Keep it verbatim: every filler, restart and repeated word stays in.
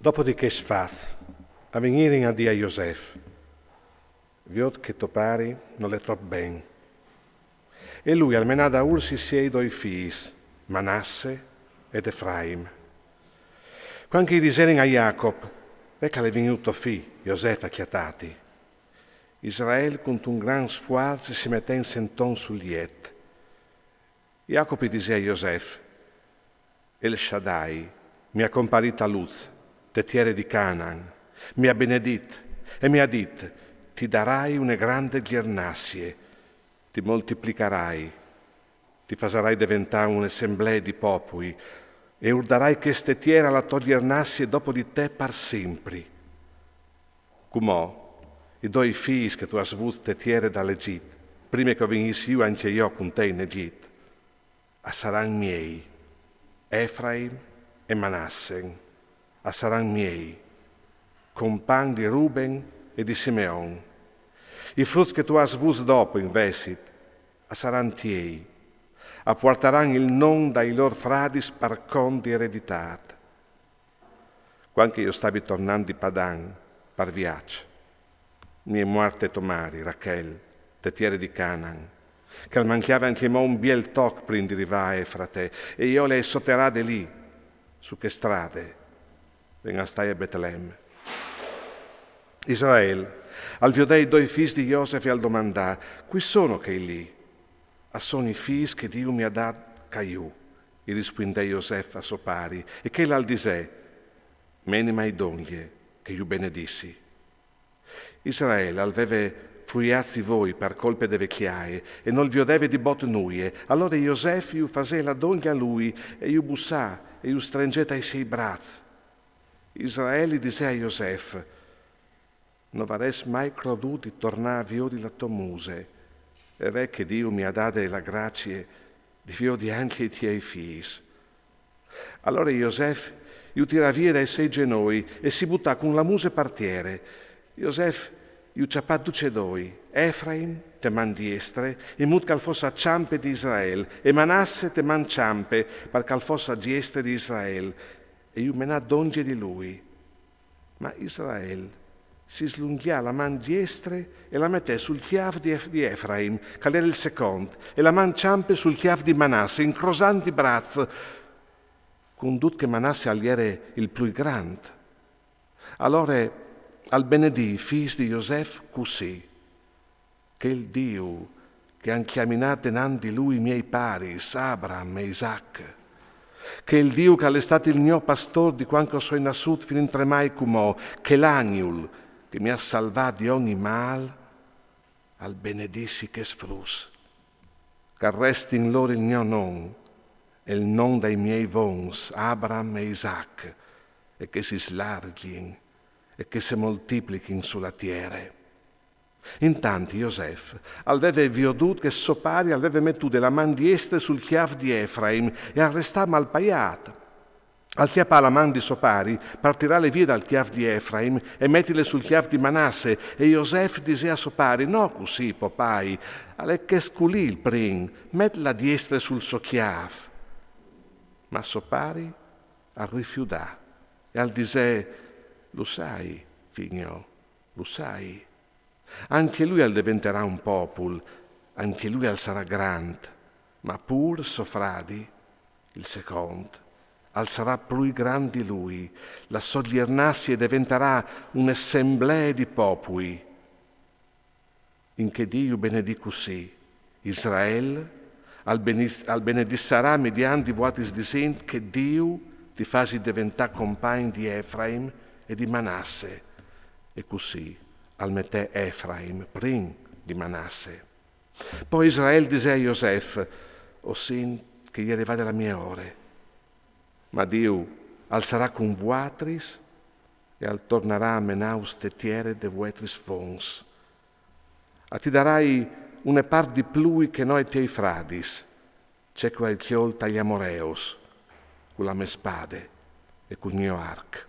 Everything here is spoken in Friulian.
Dopo di chescj fats, a vegnirin a dî a Josef: «Viôt che to pari nol è trop ben.» E lui al menà daûr i siei doi fîs, Manasse ed Efraim. Cuant che i diserin a Jacop: «Ve che al è vignût to fi, Josef, a cjatâti», Israel cuntun grant sfuarç si metè in senton sul jet. Jacop i disè a Josef: «El Shaddai mi à comparît a lût te tiere di Canaan, mi à benedit e mi à dit: ti darai une grande gjernassie, ti moltiplicarai, ti fasarai deventâ une assemblee di popui e urdarai cheste tiere a la tô gjernassie dopo di te par simpri. Cumò, i doi fîs che tu âs vût te tiere dal Egjit, prime che o vignìs jù ancje jo cun te in Egjit, a saran miei, Efraim e Manassen, a saran miei, compagn di Ruben e di Simeon. I fruts che tu âs vûts dopo, invezit, a saran tiei, a puartaran il non dai lôr fradis par cont di ereditât.» Cuant che jo o stavi tornant di Padan par viaç, mi è muarte tô mari, Rachel, te tiere di Canaan, che al mancjave ancjemò un biel toc prin di rivâ a Efrate, e jo le ai soterade li, su chê strade, ven a stâi a Betlem. Israel al viodè i doi fîs di Josef e al domandà: «Cui sono chei li?» «A son i fîs che Diu mi à dât ca jù», i rispuindè Josef a so pari, e chel al disè: «Menimai dongje, che ju benedissi.» Israel al veve fruiâts i voi par colpe de vecjaie e nol viodeve di bot nuie. Alore Josef ju fasè lâ dongje a lui e ju bussà e ju strengè tai siei braçs. Israel i disè a Josef: «No varès mai crodût di tornâ a viodi la tô muse, e ve che Diu mi à dade la gracie di viodi ancje i tiei fîs.» Alore Josef ju tirà vie dai siei zenoi e si butà cun la muse par tiere. Josef ju cjapà ducj e doi, Efraim te man diestre, in mût che al fos a çampe di Israel, e Manasse te man çampe, par che al fos a diestre di Israel, e ju menà dongje di lui. Ma Israel si slungjà la man diestre e la metè sul cjâf di Ef-, di Efraim, che al jere il secont, e la man çampe sul cjâf di Manasse, incrosant i braçs, cun dut che Manasse al jere il plui grant. Alore al benedì i fîs di Josef cussì: Chel Diu che a àn cjaminât denant di lui i miei paris, Abram e Isac. Chel Diu che al è stât il gno pastôr di cuant che o soi nassût fin intremai cumò, chel agnul che mi à salvât di ogni mâl, al benedissi chescj fruts. Che al resti in lôr il gno non, e il non dai miei vons, Abram e Isac, e che si slargjin, e che se moltiplichin su la tiere. Intant Josef al veve viodût che so pari al veve metude la man diestre sul cjâf di Efraim e al restà malpaiât. Al cjapà la man di so pari par tirâle vie dal cjâf di Efraim e metile sul cjâf di Manasse, e Josef disè a so pari: «No cussì, po pai, al è chest culì il prin, met la diestre sul so cjâf.» Ma so pari al rifiudà e al disè: «Lu sai, fi gno, lu sai. Ancje lui al deventarà un popul, ancje lui al sarà grant, ma pûr so fradi, il secont, al sarà plui grant di lui, la so gjernassie deventarà une assemblee di popui.» In chê dì ju benedì cussì: Israel al benis-, al benedissarà midiant di vuatris disint che Diu ti fasi deventâ compagn di Efraim e di Manasse. E cussì al metè Efraim prin di Manasse. Po Israel disè a Josef: «O sint che e je rivade la mê ore. Ma Diu al sarà cun vuatris e al tornarà a menâus te tiere de vuestris fonts. A ti darai une part di plui che no ai tiei fradis, ce che o ai cjolt ai amoreus, cu la mê spade e cul gno arc.»